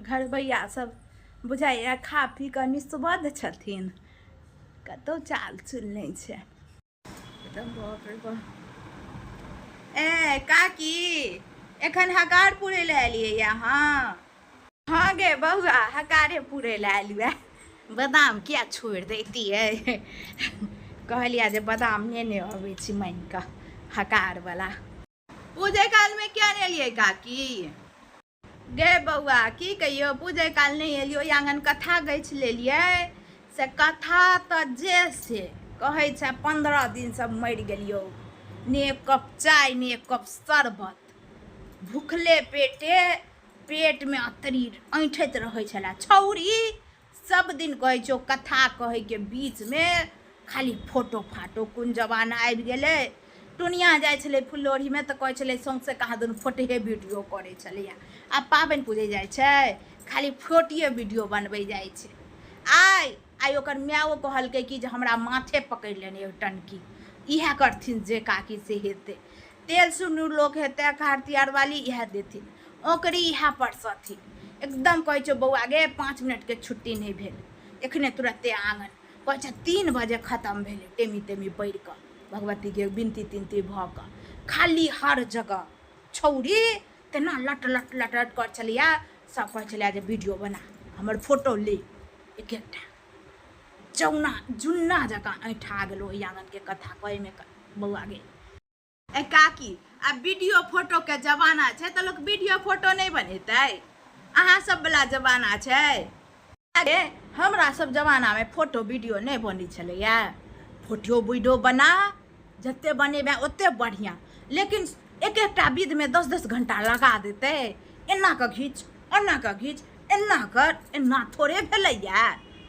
घरबैया सब बुझाइए खा पी कऽ निस्बद्ध छथिन, कतहु चाल चूल नहि छै एकदम। बाप रे बाप। ए काकी, एखन हकार पुरै लए एलियै अहाँ? हँ गे बौआ, हकारे पुरै लए एलियै। बादाम किया छोड़ि दैतियै? कहलियै जे बादाम नेने अबै छी मानि कऽ हकारवला। पूजै कालमे किया नहि एलियै काकी? गे बौआ, की कहियौ, पूजै काल नहि एलियै। ओहि आङ्गन कथा गछि लेलियै, से कथा तऽ जे से कहै छै, 15 दिनसँ मरि गेलियौ, ने एक कप चाय ने एक कप शरबत, भुखले पेटे, पेटमे अतरी ऐँठैत रहै छलए। छौरी सब दिन कहै छौ, कथा कहैके बीचमे खाली फोटो फाटो। कोन जमाना आबि गेलै? टुनिया जाइ छलै फुललोढ़ीमे तऽ कहै छलै, सौँसे कहाँ दुनू फोटोए वीडियो करै छलैए। आब पाबनि पूजै जाइ छै, खाली फोटोए वीडियो बनबै जाइ छै। आइ आइ ओकर मायो कहलकै कि जे हमरा माथे पकड़ि लेने अइ टनकी। इएह करथिन जे काकी से हेतै। तेल सिन्दूर लोक हेतै, अखार तिहार वाली इएह देथिन, ओकरी इएह परसथिन। एकदम कहै छौ बौआ गे, 5 मिनटके छुट्टी नहि भेल, एखने तुरत्ते आङन। कहै छै 3 बजे खतम भेलै, टेमी तेमी पड़ि कऽ भगवतीके विनती तिनती भऽ कऽ। खाली हर जगह छौरी तेना लट लट लट लट करै छलैए। सब कहै छलैए जे वीडियो बना, हमर फोटो ले। एक एकटा चौना जुन्ना जकाँ ऐंठा गेल ओहि आङनके कथा कहैमे बौआ गे। ए काकी, आब वीडियो फोटोके जमाना छै तऽ लोक वीडियो फोटो नहि बनेतै? अहाँ सब वला जमाना छै? अरे, हमरा सब जमानामे फोटो वीडियो नहि बनै छलैए। फोटो वीडियो बना, जते बनेबै ओते बढ़िआँ, लेकिन एक एकटा विधमे 10-10 घंटा लगा देतै। एना कऽ घीच, ओना कऽ घीच, एना कर, एना थोड़े भेलैए।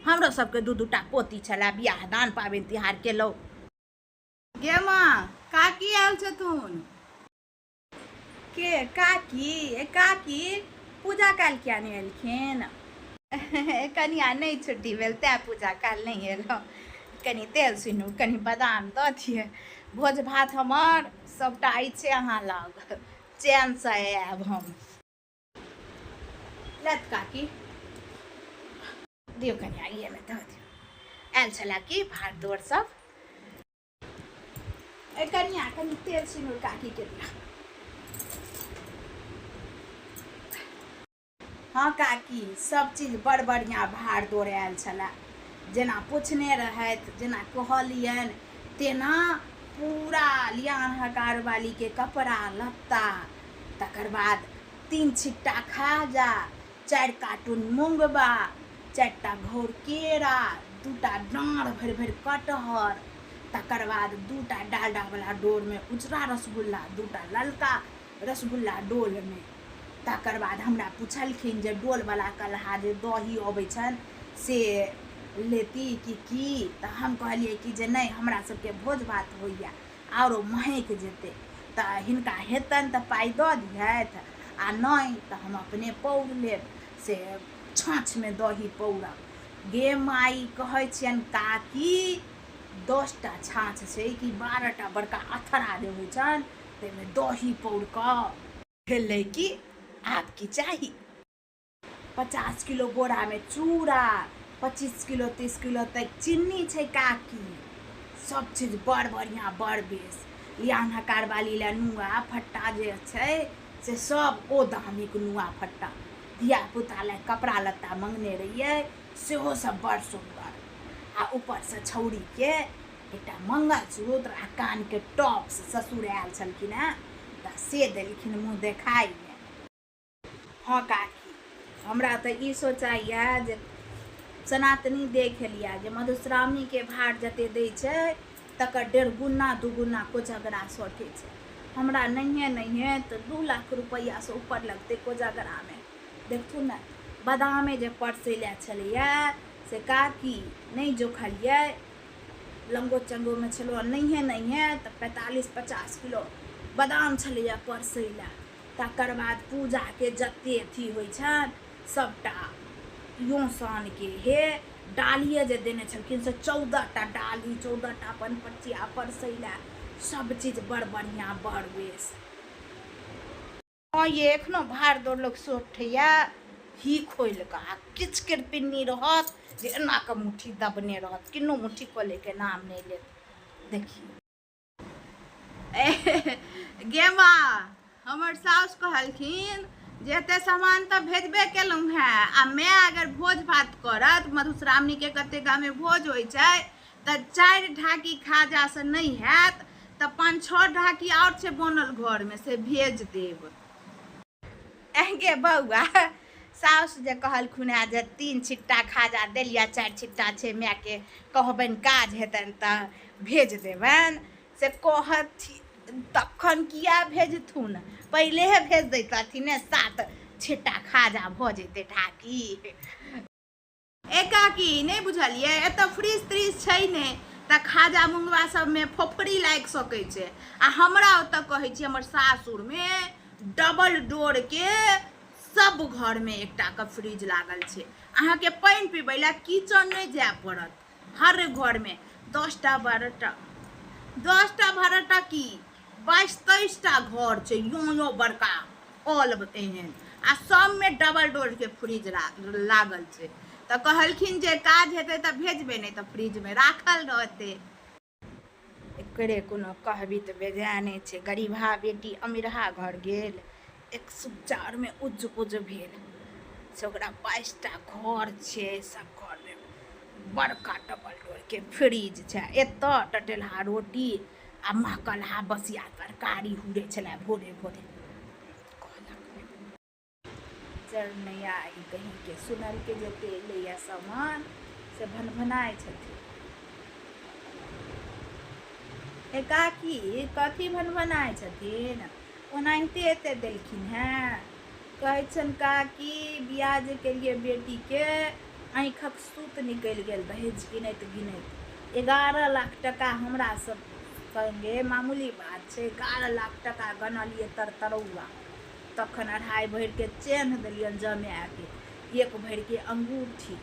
हमरो सबके दू दूटा पोती छलए, बियाह दान पाबनि तिहार केलहुँ। गे माँ, काकी आयल छथुन। के काकी? ए काकी, पूजा काल किया नहि एलखिन? कनिया नहि छुट्टी भेल तैं पूजा काल नहि एलहुँ। कनि तेल सिनूर, कनि बादाम दऽ दिअ। भोज भात हमर सभटा अछि अहाँ लग, चैनसँ आयब हम। लत काकी दियौ, कनि आइएमे दऽ दियौ। आयल छलए कि भाड़ दौड़ सब? ए कनिया, कनि तेल सिनूर काकीके दिअ। हँ काकी, सब चीज बड़ बढ़िआँ। भाड़ दौड़ आयल छलए, जेना पुछने रहथि, जेना कहलियनि तेना पूरा लियान हकार वालीके कपड़ा लत्ता। तकर बाद 3 छिट्टा खाजा, 4 कार्टून मूँगबा, 4टा घौर केरा, 2टा डाँड़ भरि भरि कटहर, तकर बाद 2टा डालडावला डोरमे उजरा रसगुल्ला, 2टा ललका रसगुल्ला डोलमे। तकर बाद हमरा पुछलखिन जे डोलवला कलहा जे दही अबै छनि से लेती कि की? तऽ हम कहलियै कि जे नहि, हमरा सबके भोज भात होइए, आरो महकि जेतै, तऽ हिनका हेतनि तऽ पाइ दऽ दिहथि आ नहि तऽ हम अपने पौर लेब, से छाँछमे दही पौरब। गे माइ, कहै छियनि काकी, 10टा छाँछ छै कि 12टा, बड़का अथरा जे होइ छनि ताहिमे दही पौर कऽ भेलै कि आब की चाही? 50 किलो बोरामे चूड़ा, 25 किलो 30 किलो तक चिन्नी छै काकी। सब चीज बड़ बढ़िआँ, बड़ बेस। लियान हकार वाली लए नुआ फट्टा जे छै से सब ओ दामीके नुआ फट्टा। धिया पुता लए कपड़ा लत्ता मंगने रहियै, सेहो सब बड़ सुन्दर। आ ऊपरसँ छौड़ीके एकटा मंगलसूत्र आ कानके टॉप्स ससुर आयल छलखिन हेँ तऽ से देलखिन मुँह देखाइमे। हँ काकी, हमरा तऽ ई सोचाइए जे सनातनी देख एलियै जे मधुश्रावणीके भार जते दै छै तकर डेढ़ गुना दू गुना कोजगरा सटै छै। हमरा नहिए नहिए तऽ 2 लाख रुपैआसँ ऊपर लगतै कोजगरामे। देखथुन ने, बादामे जे परसै लए छलैए से काकी नहि जोखलियै, लंगो चंगोमे छलहुँ, नहिए नहिए तऽ 45-50 किलो बादाम छलैए परसै लए। तकर बाद पूजाके जते अथी होइ छनि सबटा योसानके हे डालिए जे देने छलखिन से 14टा डाली, 14टा अपन पचिया परसै लए। सब चीज बड़ बढ़िआँ, बड़ बेस। हँ ये, एखनो भाड़ दौड़ लोक सोठैए। ही खोलि कऽ आ किछु किरपिन्नी रहत जे एना कऽ मुट्ठी दबने रहत, किन्नो मुट्ठी खोलैके नाम नहि लेत। देखियौ गे माँ, हमर साउस कहलखिन जे एते सामान तऽ भेजबे केलहुँ हेँ, आ माय अगर भोज भात करत, मधुश्रावणीके कते गाममे भोज होइ छै, तऽ 4 ढाकी खाजासँ नहि हैत, तऽ 5-6 ढाकी आओर छै बनल घरमे, से भेज देब। गे बौआ, साउस जे कहलखुन हेँ जे 3 छिट्टा खाजा देलियै, 4 छिट्टा छै, मायके कहबनि काज हेतनि तऽ भेज देबनि, से कहथि तखन किया भेजथुन, पहिले भेज दैतथिन ने, 7 छिट्टा खाजा भऽ जेतै ढाकी। ए काकी, नहि बुझलियै, एतऽ फ्रिज त्रिज छै नहि, तऽ खाजा मुंगवा सबमे फोफड़ी लागि सकै छै। आ हमरा ओतऽ कहै छी, हमर सासुरमे डबल डोरके सब घरमे एकटा कऽ फ्रिज लागल छै। अहाँके पानि पीबै लए किचन नहि जाय पड़त। हर घरमे 10टा 12टा, 10टा 12टा की 22-23 टा घर छै, यो यो बड़का हॉल एहन, आ सबमे डबल डोरके फ्रिज लागल छै। तऽ कहलखिन जे काज हेतै तऽ भेजबै, नहि तऽ फ्रिजमे राखल रहतै। एकरे कोनो कहबी तऽ बेजाय नहि छै, गरीबहा बेटी अमीरहा घर गेल, एक सुचारमे उज्ज पुज भेल। से ओकरा 22टा घर छै, सब घरमे बड़का डबल डोरके फ्रिज छै। एतऽ टटेलहा रोटी आ महकलहा बसिया तरकारी हुरै छलै भोरे भोरे। कहलक चरनैया ई कहींके सुनलके जते एलैया सामान से भनभनाइ छथिन। ए काकी, कथी भनभनाइ छथिन? ओनाहिते एते देलखिन हेँ। कहै छनि काकी, बियाह जे केलियै बेटीके, आँखिक सूत निकलि गेल दहेज गिनैत गिनैत। 11 लाख टका हमरा सब संगे मामूली बात छै? 11 लाख टका गनलियै तरतरौआ, तखन 2.5 भरिके चेन्ह देलियनि जमाएके, 1 भरिके अंगूठी।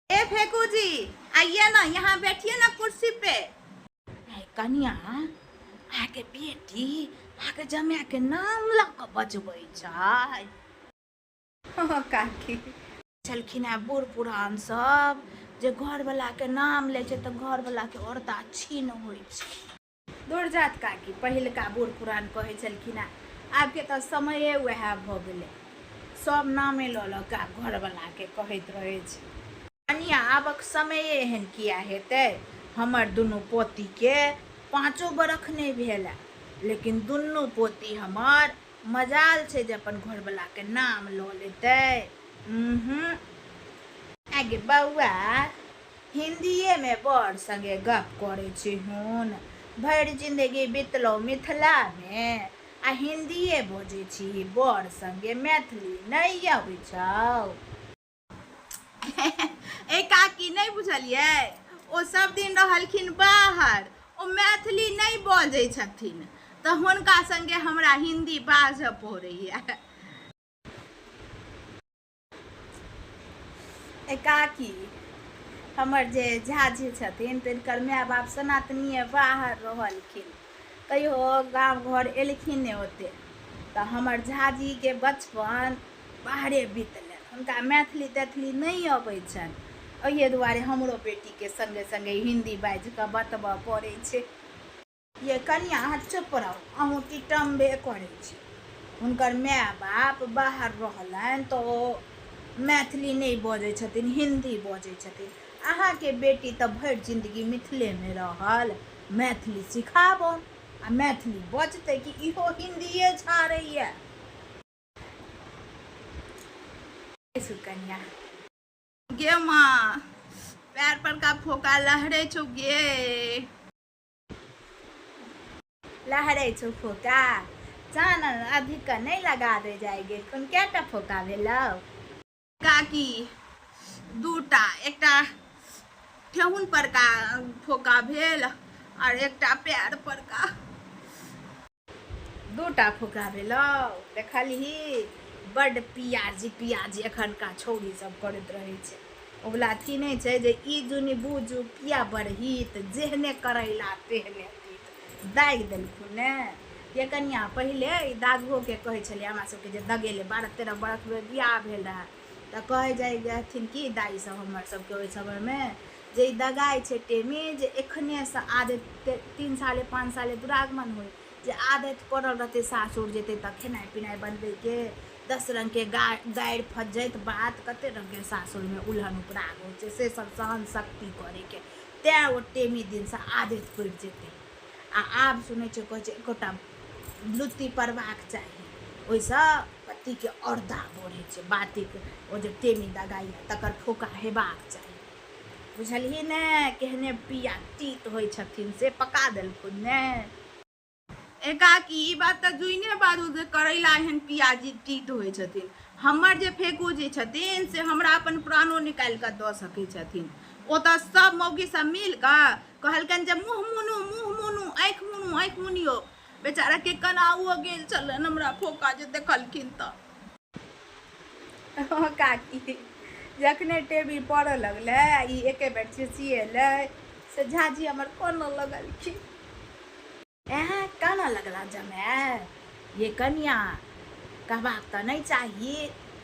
ए फेकू जी, आइए ना, यहाँ बैठिए ना कुर्सी पे। ए कनिया, अहाँके बेटी अहाँके जमाएके नाम लऽ कऽ बजबै छै। काकी छलखिन हेँ बूढ़ पुरान सब जे घरवलाके नाम लै छै तऽ घरवलाके औरदा छीन होइ छै। दूर जात काकी, पहिलका बूढ़ पुरान कहै छलखिन हेँ, आबके तऽ समये उएह भऽ गेलै, सब नामे लऽ लऽ कऽ आब घरवलाके कहैत रहै छै। कनिया, आबक समये एहन किया हेतै? हमर दुनू पोतीके 5 बरख नहि भेल हँ, लेकिन दुनू पोती हमर मजाल छै जे अपन घरवलाके नाम लऽ लेतै। आगे बौआ, हिन्दीएमे बड़ संगे गप करै छी हुन? भरि जिन्दगी बितलहुँ मिथिलामे आ हिन्दीए बजै छी बड़ संगे, मैथिली नहि अबै छौ? ए काकी, नहि बुझलियै, ओ सब दिन रहलखिन बाहर, ओ मैथिली नहि बजै छथिन, तऽ हुनका संगे हमरा हिन्दी बाजऽ पड़ैया। ए काकी, हमर जे झाजी छथिन तिनकर माय बाप सनातनीय बाहर रहलखिन, कहियो गाम घर एलखिन नहि ओते, तऽ हमर झाजीके बचपन बाहरे बितलनि, हुनका मैथिली तैथिली नहि अबै छनि, ओहिए दुआरे हमरो बेटीके सङ्गे सङ्गे हिन्दी बाजि कऽ बतबऽ पड़ै छै। ये कनिया, अहाँ चुप रहू, अहूँ टिटम्बे करै छी। हुनकर माय बाप बाहर रहलनि तऽ ओ मैथिली नहि बजै छथिन, हिन्दी बजै छथिन। अहाँके बेटी तऽ भरि जिन्दगी मिथिलेमे रहल, मैथिली सिखाबौन आ मैथिली बजतै कि इहो हिन्दिए झाड़ैए? सुकन्या गे माँ, पैर पर का फोका लहरे छौ गे। लहरै छौ फोका? चानन अधिक नहि लगा दे जाय गे। कोन कएटा फोका भेलौ? काकी, दूटा, एकटा ठेहुन पर का फोका भेल और एकटा पैर पर का। दूटा फोका भेलौ? देखलही, बड्ड पियाजी पियाजी एखनका छौड़ी सब करैत रहै छै। ओवला अथी नहि छै जे ई जुनि बूझू किया बरहित, जेहने करैला तेहने तीत। दागि देलखुन ने। ये कनिया, पहिले ई दागोके कहै छलियै हमरा सबके जे दगेलै, 12-13 बरखमे बियाह भेल रहए, तऽ कहै जाइ रहथिन कि दाइ सब हमर सबके ओहि समयमे जे ई दगाइ छै टेमी, जे एखनेसँ आदत, 3 साले 5 साले दुरागमन होइ, जे आदत पड़ल रहतै सासुर जेतै तऽ खेनाइ पिनाइ बनबैके, 10 रङ्गके गारि फज्झति बात, कते रङ्गके सासुरमे उलहन उपराग होइ छै, से सब सहन शक्ति करैके, तैँ ओ टेमी दिनसँ आदत पड़ि जेतै। आ आब सुनै छियै कहै छै एकोटा लुत्ती पड़बाक चाही, ओहिसँ पतिके औरदा बढ़ै छै। बातिक ओ जे टेमी दगाइए तकर फोका हेबाक चाही। बुझलही ने केहने पिया तीत होइ छथिन, से पका देलखुन ने। एकाकी, ई बात तऽ जुइने बाजू जे करैला एहन पियाजी तीत होइ छथिन। हमर जे फेकू जी छथिन से हमरा अपन प्राणो निकालि कऽ दऽ सकै छथिन। ओतऽ सब मौगी सब मिल कऽ कहलकनि जे मुँह मुनू, मुँह मुनू, आँखि मुनू, आँखि मुनियौ। बेचारा के कनाओ गेल छलनि हमरा फोका जे देखलखिन तऽ। हँ काकी, जखने टेमी पड़ऽ लगलै आ ई एके बेर चिचिएलै से झाजी हमर कानऽ लगलखिन। ऐं, कानऽ लगला जमाए? ये कनिया, कहबाक तऽ नहि चाही,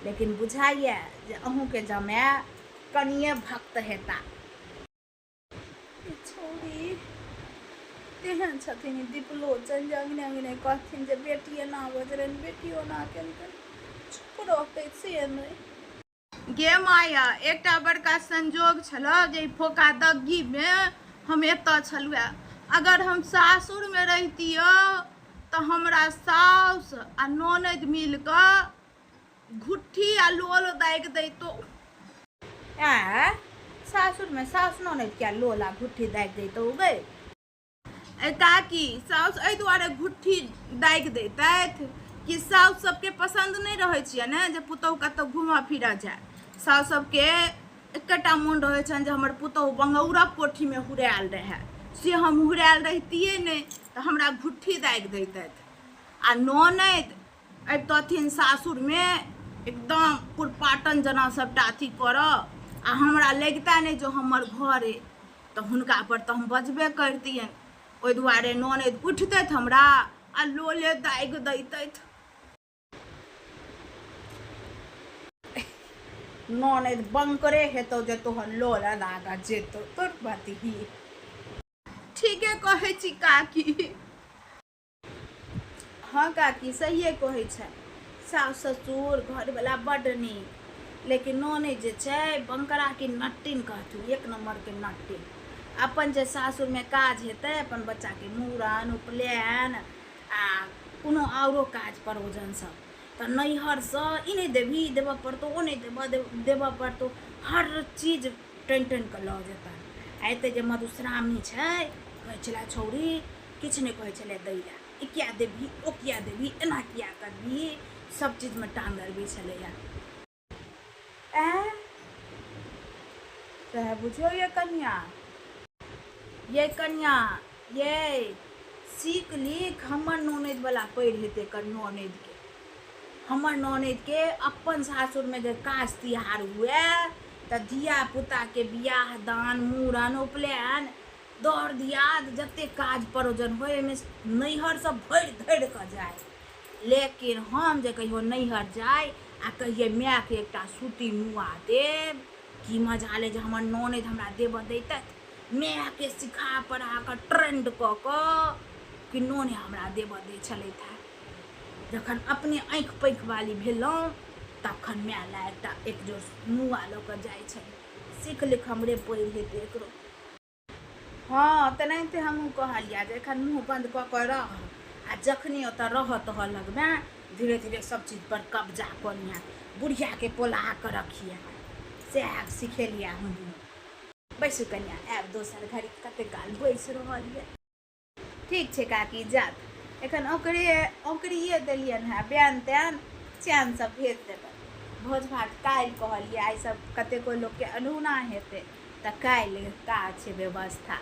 लेकिन बुझाइए जे अहूँके जमाए कनिये भक्त हेता। ई छौड़ी तेहन छथिन ई दीपलोचन जे अङ्गने अङ्गने कहथिन जे बेटी एना बजलनि, बेटी ओना केलकनि, चुप रहतै से नहि। गे माया, एकटा बड़का संजोग छलऽ जे ई फोका दग्गीमे हम एतऽ छलहुँ। अगर हम सासुरमे रहितियौ तऽ हमरा साउस आ ननदि मिल कऽ घुट्ठी आ लोल दागि दैतौ। ऐं, सासुरमे साउस ननदि किया लोल आ घुट्ठी दागि दैतौ गै? ऐ काकी, साउस एहि दुआरे घुट्ठी दागि दैतथि कि साउस सबके पसन्द नहि रहै छियै ने जे पुतहु कतहु घूमऽ फिरऽ जाय। साउस सबके एकेटा मोन रहै छनि जे हमर पुतहु बंगौरक कोठीमे हुरायल रहए, से हम हुरायल रहितियै नहि तऽ हमरा घुट्ठी दागि दैतथि। आ ननदि अबितथिन सासुरमे एकदम कुरपाटन जेना सभटा अथी करऽ आ हमरा लगिता नहि जे हमर घर अइ, तऽ हुनका पर तऽ हम बजबे करितियनि। ओहि दुआरे ननदि उठितथि हमरा आ लोले दागि दैतथि। ननदि बंकरे हेतौ जे तोहर लोल दागऽ जेतौ तोर बतही। ठीके कहै छी काकी। हँ काकी, सहिए कहै छै। साउस ससुर घरवला बड्ड नीक, लेकिन ननदि जे छै बंकराके नट्टिन कहथुन, एक नम्बरके नट्टिन। अपन जे सासुरमे काज हेतै, अपन बच्चाके मूड़न उपनयन आ कोनो आओरो काज परोजन सब, तऽ नैहरसँ ई नहि देबही, ई देबऽ पड़तौ, ओ नहि देबऽ पड़तौ, हर चीज टनि टनि कऽ लऽ जेतनि। आ एतऽ जे मधुश्रावणी छै, कहै छलै छौड़ी किछु नहि कहै छलै दै लए, ई किया देबही, ओ किया देबही, एना किया करबही, सब चीजमे टांग अड़बै छलैया। ऐं, सएह बुझियौ ये कनिया, ये कनिया ये सीख लिख हमर ननदि वला पढ़ि हेतै एकर ननदिके। हमर ननदिके अपन सासुरमे जे काज तिहार हुए तऽ धिया पुताके बियाह दान मूड़न उपनयन दर दियाद जतेक काज परोजन होइ ओहिमे नैहरसँ भरि धरि कऽ जाइ। लेकिन हम जे कहियो नैहर जाइ आ कहियै मायके एकटा सूती नुआ देब, की मजा ले जे हमर ननदि हमरा देबऽ दैतथि। मायके सिखा पढ़ा कऽ ट्रेंड कऽ कऽ कि ननदि हमरा देबऽ दै छलथि हेँ। जखन अपने आँखि पाँखि वाली भेलहुँ तखन माय लए एकटा एक जोड़ नुआ लऽ कऽ जाइ छलै। सीख लिख हमरे पढ़ि हेतै एकरो। हँ, तेनाहिते हमहूँ कहलियै जे एखन मुँह बन्द कऽ कऽ रह आ जखने ओतऽ रहऽ तहऽ लगबे धीरे धीरे सब चीजपर कब्जा कऽ लिहेँ, बुढ़ियाके पोला कऽ रखिहेँ। सएह सिखेलियै हमहूँ। बैसू कनियाँ, आयब दोसर घड़ी, कतेक काल बैसि रहलियै। ठीक छै काकी, जात एखन ओकरे ओकरिए देलियनि हेँ, बयान तयान चैनसँ भेज देबनि। भोज भात काल्हि कहलियै, आइ सब कतेको लोकके अनूना हेतै तऽ काल्हि काज छै व्यवस्था।